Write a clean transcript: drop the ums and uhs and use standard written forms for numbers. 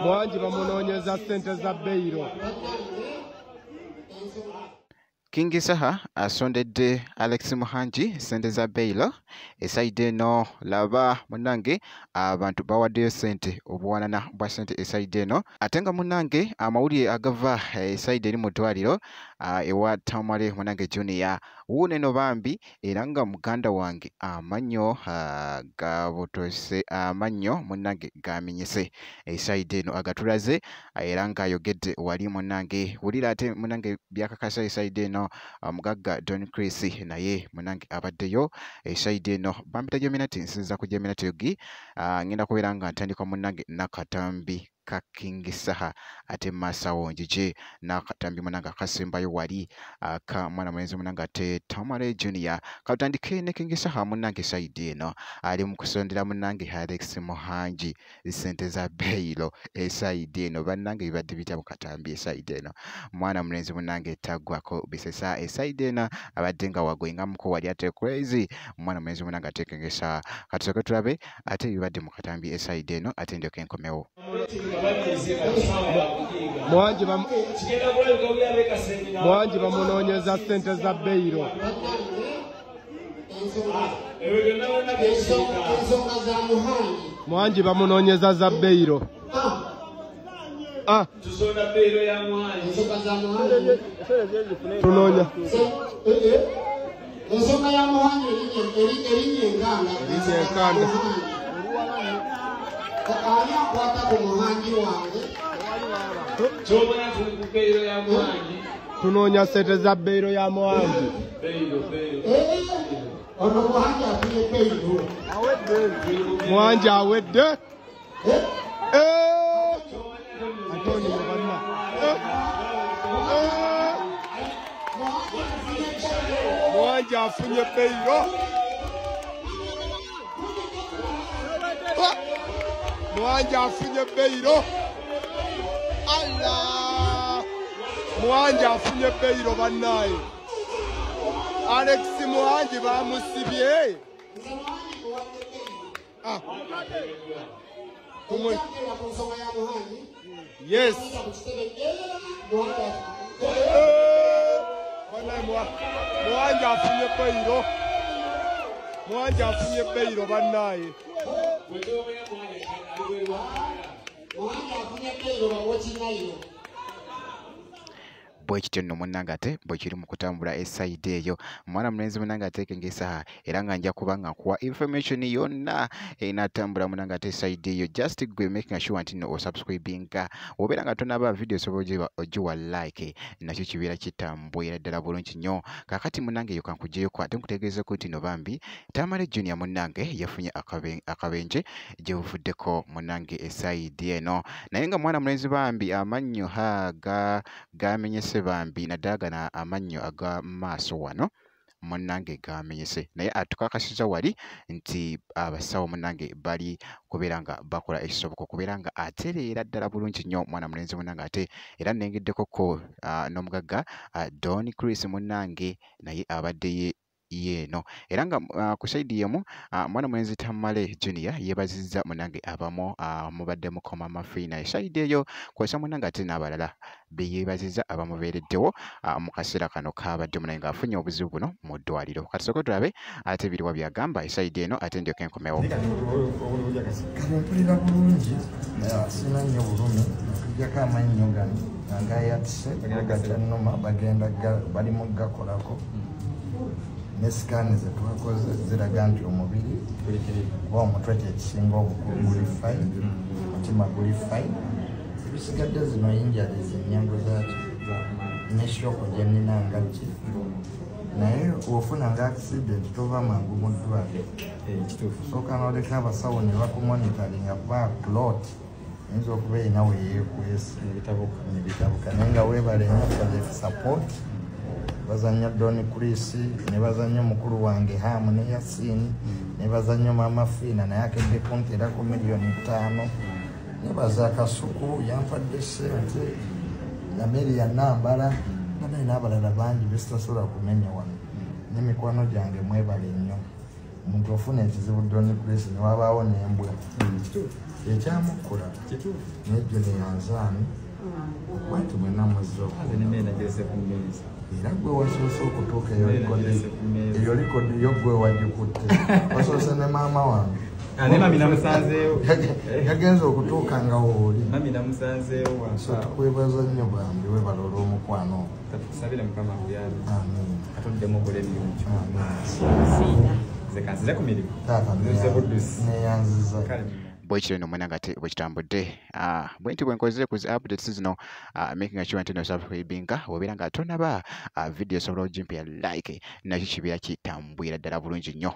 Muhangi bamunoonyeza ssente za beyiro. King Saha asondedde Alex Muhangi ssente za beyiro. Esayidi eno laba munnange abantu bawaddeyo ssente, obuwanana bwa ssente esayidi eno. Ate nga munnange amawulire agava esayidi eri mu ddwaliro ewa Tamale munnange Junior wuuno eno bambi, era nga muganda wange amannyo gabotose, amannyo munnange gamenyese esayidi eno agatulaze, era ng'ayogedde wali munnange. Wulira ate munnange byakakasa esayidi eno omugagga Don Chris naye munnange abaddeyo esayidi eno. Bampita Jeminati, nsinza ku Jeminati Yogi. Ngenda kubeera nga ntandika munnange n'akatambi ka King Saha, ate maaso njije n'akatambi munnange akasembayo wali aka mwana mulenzi munnange ate Tamale Junior. Katutandike ne King Saha munnange esayidi eno ali mu kusondera munnange Alex Muhangi ssente za beyiro esayidi eno. Bannange bibadde bitya mu katambi esayidi eno? Mwana mulenzi munnange taggwako bisesa esayidi eno, abadde nga wagoingamuko wali ate crazy mwana mulenzi munnange ate King Saha. Katusooke tulabe ate bibadde mu katambi esayidi eno, ate ndyoke nkomewo. Muhangi bamunoonyeza ssente za beyiro. Muhangi bamunoonyeza za beyiro. Tunoonya ensonga ya Muhangi erinnya enkanda. Ani akwata ku Muhangi wange? Tunoonya ssente za beyiro ya Muhangi. Ono Muhangi afunye beyiro. Muhangi awedde. Ate banna. Muhangi afunye beyiro. Muhangi afunye beyiro. Allah! Muhangi afunye beyiro bannaye. Alex Muhangi bamusibye. Yes. Muhangi afunye beyiro. Muhangi afunye beyiro bannaye. Bwe kityo nno munnange ate bwe kiri mu kutambula esayidi eyo. Mwana mulenzi munnange ate King Saha, era nga nja kuba nga nkuwa information yonna enatambula munnange ate esayidi eyo. Just gwe making sure nti nno osubscribinga, obeera nga tonaba video osobola ogiwa like, nakyo kibeera kitambwera ddala bulungi nnyo. Kaakati munnange eyo kankugyeyoko ate nkutegeezeko nti nno bambi Tamale Junior munnange yafunye akabenje gye buvuddeko munnange esayidi eno, naye nga mwana mulenzi bambi amannyo gamenyese bambi, naddala gano amannyo aga maaso wano munnange gamenyese, naye atukakasiza wali nti abasawo munnange bali kubeera nga bakola ekisoboka okubeera nga atereera ddala bulungi nnyo mwana mulenzi munnange. Ate era nnengeddeko ko n'omugagga Don Chris munnange naye abadde yeeno, era nga ku sayidi yemu mwana mulenzi Tamale Junior yeebazizza munnange abamu mubadde mukoma Mafina esayidi eyo kw'ossa munnange ate n'abalala be yeebazizza abamubeereddewo mu kaseera kano kabadde munnange ng'afunye obuzibu buno mu ddwaliro. Katusooke tulabe ate biriwa byagamba esayidi eno, ate ndyoke nkomewo. Kati mpulira bulungi, sina nnyo bulumi, okuggyako amannyo gano agayatise gatannuma, bagenda bali mu gakolako. Ne sikaani ze twakoze ziraga nti omubiri kuba omutwe kyekisinga obukulu guli fine, omutima guli fine, ebisigadde zino injuries ennyango zaaki ne shooko gye nnina nga ki, naye ofuna nga accident tova mangu mu ddwaliro, osooka n'oleka abasawo ne bakumonitoringa kuba clot eyinza okuba erina we yeekwese nebitabuka, naye nga weebale nnyo for the support. Bazanya Don Chris, ne bazanya mukulu wange Hamu ne Yasin, ne bazanya Mama Fina naye akedde kunteerako 5 million, ne baza Kasuku yampadde ssente, Amelia Nambala naye n'abalala bangi besitasobola kumenya wano, n'emikwano gyange mwebale nnyo. Omuntu ofuna ekizibu Don Grace ne wabaawo n'embwa ekyamukula naye Junior nzaani okuba nti mwenna muzze era gwe wasoose okutuuka eyo likodi yo gwe wagikutte wasoose ne maama wange. Yagenze okutuuka nga wooli. So tukwebaza nnyo bambi webala olw'omukwano ogwo. Taata neyanziza. Bwekiro eno mwena nga te bwekitambudde bwenti bwenkoze ku zi updates zino, making sure nti no subscribinga obeera nga tonaba video osobola ogimpya like nakyo kibeera kitambwira ddala bulungi nnyo.